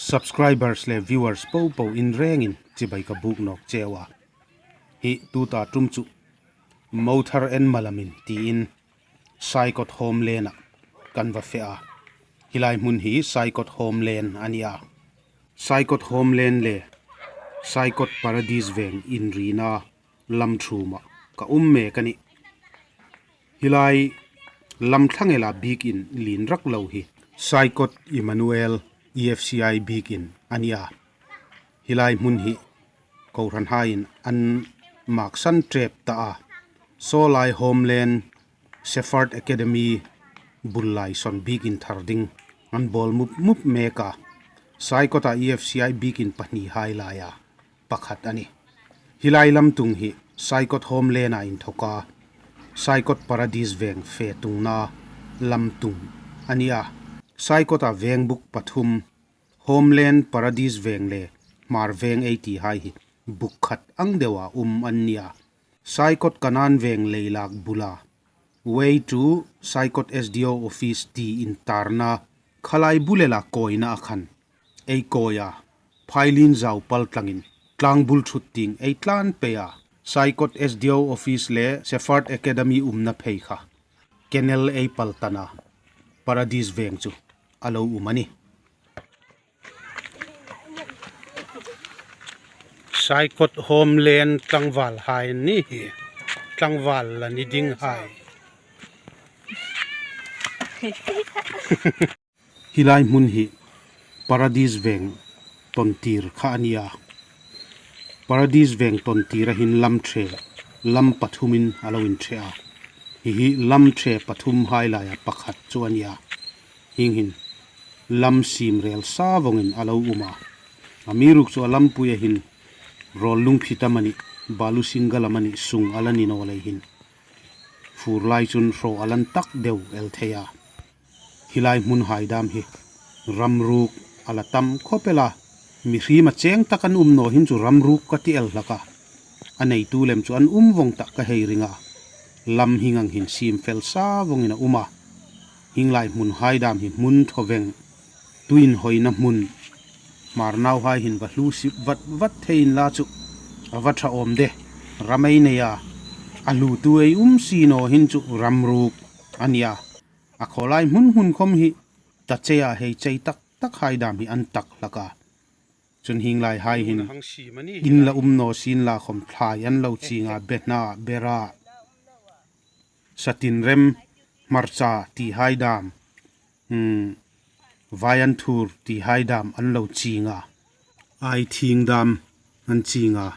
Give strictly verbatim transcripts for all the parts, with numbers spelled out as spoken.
Subscribers le viewers popo in rengin chibai ka buk nawk cheu a. Hi tuta ṭum chu Mothar en malamin tiin Saikot Homeland-a kan va fe a. Hi lai hmun hi Saikot Homeland a ni a. Saikot Homeland le Saikot Paradise Veng inrina lam ṭhuma ka um mek a nih. Hi lai lam thlang ela biekin lien rak lo hi Saikot Emmanuel E F C I biekin a ni a. Hi lai hmun hi kohranhaiin an maksan ṭep ta a. Saw lai Homeland Shepherd Academy bul lai sawn biekin thar ding an bawl mup mup mek a. Saikota E F C I biekin pahnihai laia pakhat a nih. Hi lai lam tung hi Saikot Homeland-a inthoka Saikot Paradise Veng fe tungna lam tung a ni a. Saikota vengbuk pathum, Homeland, Paradise Veng le Hmar Veng ei tihai hi buk khat ang deua um an ni a. Saikot Kanan Veng leilak bula Way to Saikot S D O Office ti intarna khalai bul ela kawina a khan ei kawi a. Phailin zau pal tlangin tlangbul ṭhut tieng ei tlan pei a. Saikot S D O Office le Shepherd Academy umna phei kha canal ei pal tan a. Paradise Veng chu a lo um a nih. Saikot Homeland tlangvalhai an ni hi. Tlangval la ni dinghai. Hi lai hmun hi Paradise Veng tontir kha a ni a. Paradise Veng tontira hin lam ṭhe, lam pathumin a lo inṭhe a. Hi hi lam ṭhe pathumhai laia pakhat chu a ni a. Hieng hin lam siem rel sa vawngin a lo um a. Amiruokchu a lampuia hin rawl lungphit amanih, balu single amanih sung a la ni naw lei hin fur lai chun hraw a lan tak deu el thei a. Hi lai hmunhai dam hi ram ruk a la tam khawp el a. Mihriem a cheng tak an um naw hin chu ram ruk ka ti el hlak a. A neitu lem chu an um vawng tak ka hei ring a. Lam hieng ang hin siem fel sa vawngin a um a. Hieng lai hmunhai dam hi hmun thaw veng, tui inhawina hmun, Hmar nauhai hin va hlu sip vat vat thei inla chu a va ṭha awm de. Ram ei nei a, a hlutu ei um si naw hin chu ram ruk a ni a. A khawlai hmun hmun khawm hi ta cheia hei chei tak takhai dam hi an tak hlak a. Chun hieng laihai hin in la um naw sienla khawm thlai an lo ching a, behna, bera, satin rem, hmarcha tihai dam, hmm, vai an thur tihai dam an lo ching a. Ai thing dam an ching a.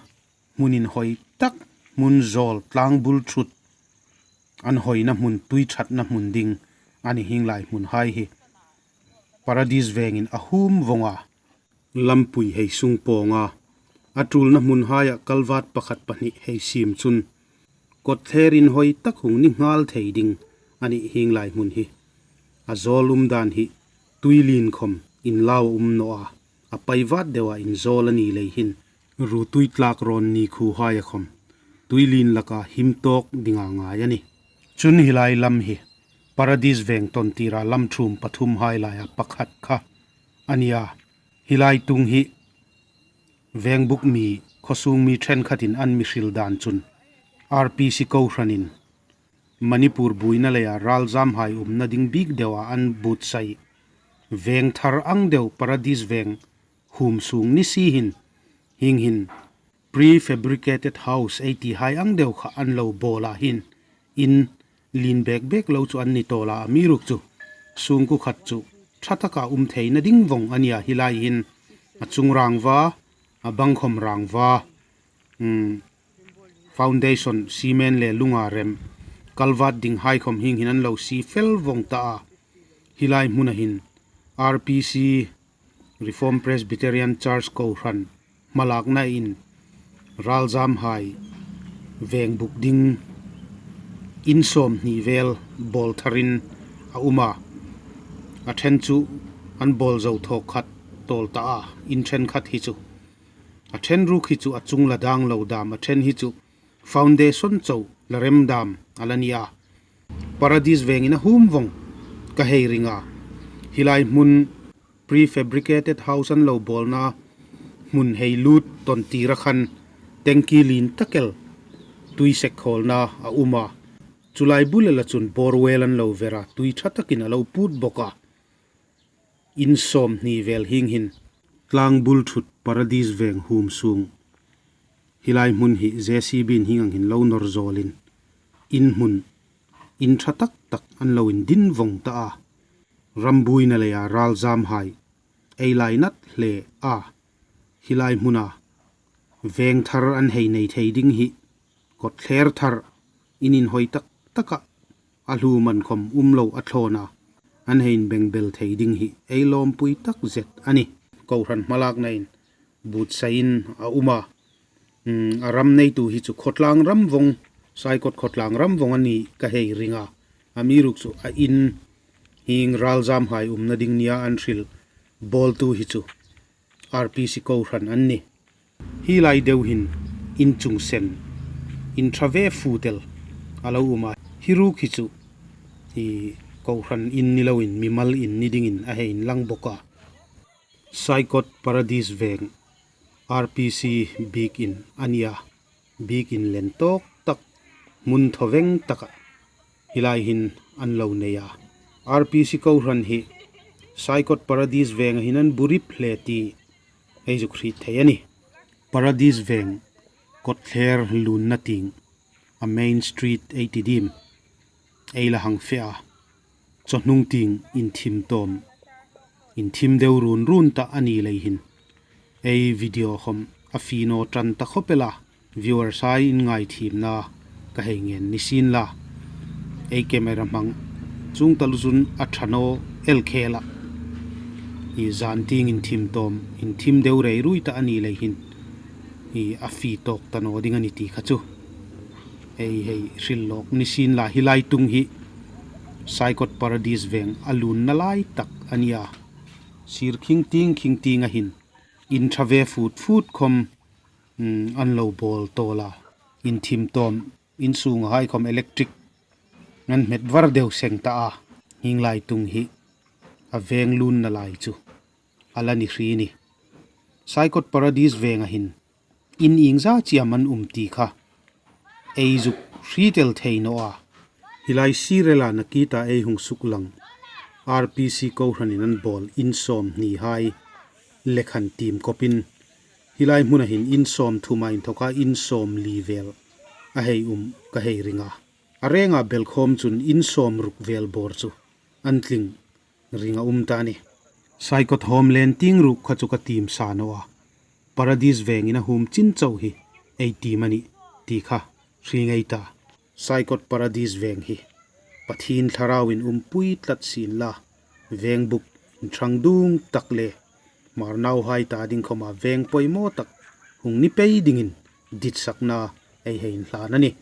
Hmun inhawi tak, hmun zawl, tlangbul ṭhut, an hawina hmun, tui ṭhatna hmun ding a ni hieng lai hmunhai hi. Paradise Vengin a hum vawng a. Lampui hei sung pawng a, a tulna hmunhaia kalvat pakhat pahnih hei siem chun kawtthler inhawi tak hung ni nghal thei ding a nih hieng lai hmun hi. A zawl um dan hi tuilien khawm inlau a um naw a, a paivat deua inzawl a ni lei hin, ru tui tlak rawn ni khuhaia khawm tuilien laka him tawk dinga ngai a nih. Chun hi lai lam hi Paradise Veng tontira lam thum pathumhai laia pakhat kha a ni a. Hi lai tung hi vengbuk mi, khawsung mi ṭhenkhatin an mi hril dan chun R P C kohranin Manipur buoina leia ralzamhai umna ding bik deua an buotsai veng thar ang deu Paradise Veng hum sung ni si hin, hieng hin prefabricated house ei tihai ang deu kha an lo bawl a hin, in lien bek bek lo chu an ni tawl a, amiruokchu sungkuo khat chu ṭha taka um theina ding vawng a nia. Hi lai hin a chung rangva, a bang khawm rangva, um, foundation, cement le lunga rem, kalvat dinghai khawm hieng hin an lo sie fel vawng ta a. Hi lai hmuna hin R P C, Reformed Presbyterian Church kohran hmalaknain ralzamhai vengbuk ding in sawmhni vel bawl tharin a um a. A ṭhen chu an bawl zo thawk khat tawl ta a, in ṭhenkhat hi chu. A ṭhen ruok hi chu a chung la dang lo dam, a ṭhen hi chu foundation chau la rem dam a la ni a. Paradise Vengin a hum vawng ka hei ring a. Hi lai hmun Prefabricated house an lo bawlna hmun hei lut tawn tir a khan tanki lien tak el tui sek khawlna a um a. Chu lai bul ela chun borewell an lo ver a, tui ṭha takin a lo put bawk a. In sawmhni vel hieng hin tlang bul thut Paradise Veng hum sung hi lai hmun hi J C B-in hieng ang hin lo nawr zawlin in hmun in ṭha tak tak an lo indin vawng ta a. Ram buoina leia ralzamhai ei lainat hle a. Hi lai hmuna veng thar an hei nei thei ding hi, kawtthler thar, in inhawi tak taka a hlu man khawm um lo a thlawna an hei inbengbel thei ding hi ei lawmpui tak zet a nih. Kohran hmalaknain buotsaiin a um a. Mm, a ram neitu hi chu khawtlang ram vawng, Saikot khawtlang ram vawng a ni ka hei ring a. Amiruokchu a in hieng ralzamhai umna ding nia an hril bawltu hi chu R P C kohran an nih. Hi lai deu hin in chung sen, in ṭha ve fut el a lo um a. Hi ruok hi chu hi kohran in ni loin mimal in ni dingin a hei inlang bawk a. Saikot Paradise Veng R P C biekin a nia, biekin len tawk tak, hmun thaw veng taka hi lai hin an lo nei a. R P C kohran hi Saikot Paradise Venga hin an bu rip hle ti ei zuk hriet thei a nih. Paradise Veng kawtthler lunna tieng, a main street ei ti diem, ei la hang fe a. Chawhnung tieng inthim tawm, inthim deu run run ta a ni lei hin ei video khawm a fie naw ṭan ta khawp el a, viewers hai in ngaithiemna ka hei ngen ni sien la. Ei camera hmang chuong taluo chun a ṭha naw el khel a. I zan tieng inthim tawm, inthim deu rei rui ta a ni lei hin i a fie tawk ta naw ding a ni ti kha chu ei hei hril lawk ni sien la. Hi lai tung hi Saikot Paradise Veng a lunna lai tak a nia. Sir khing tieng khing tienga hin in ṭha ve fut fut khawm, mm, an lo bawl tawl a. Inthim tawm, in sunga hai khawm electric an hmet var deu seng ta a. Hieng lai tung hi a veng lunna lai chu a la ni hri ni. Saikot Paradise Venga hin in iengzat am an um ti kha ei zuk hriet el thei naw a. Hi lai serial-a nakie ta ei hung suklang R P C kohranin an bawl in sawmhni hai lekhan tiem kawpin hi lai hmuna hin in sawmthuma inthawka in sawmli vel a hei um ka hei ring a. A renga belkhawm chun in sawmruk vel bawr chu an tling ring a um ta a nih. Saikot Homeland tieng ruok kha chu ka tiem sa naw a. Paradise Vengin a hum chin chau hi ei tiem a nih ti kha hre ngei ta. Saikot Paradise Veng hi Pathien thlarauin umpui tlat sien la, veng buk inṭhang dung tak le Hmar nauhai ta ding khawma veng poimaw tak hung ni pei dingin ditsakna ei hei inhlan a nih.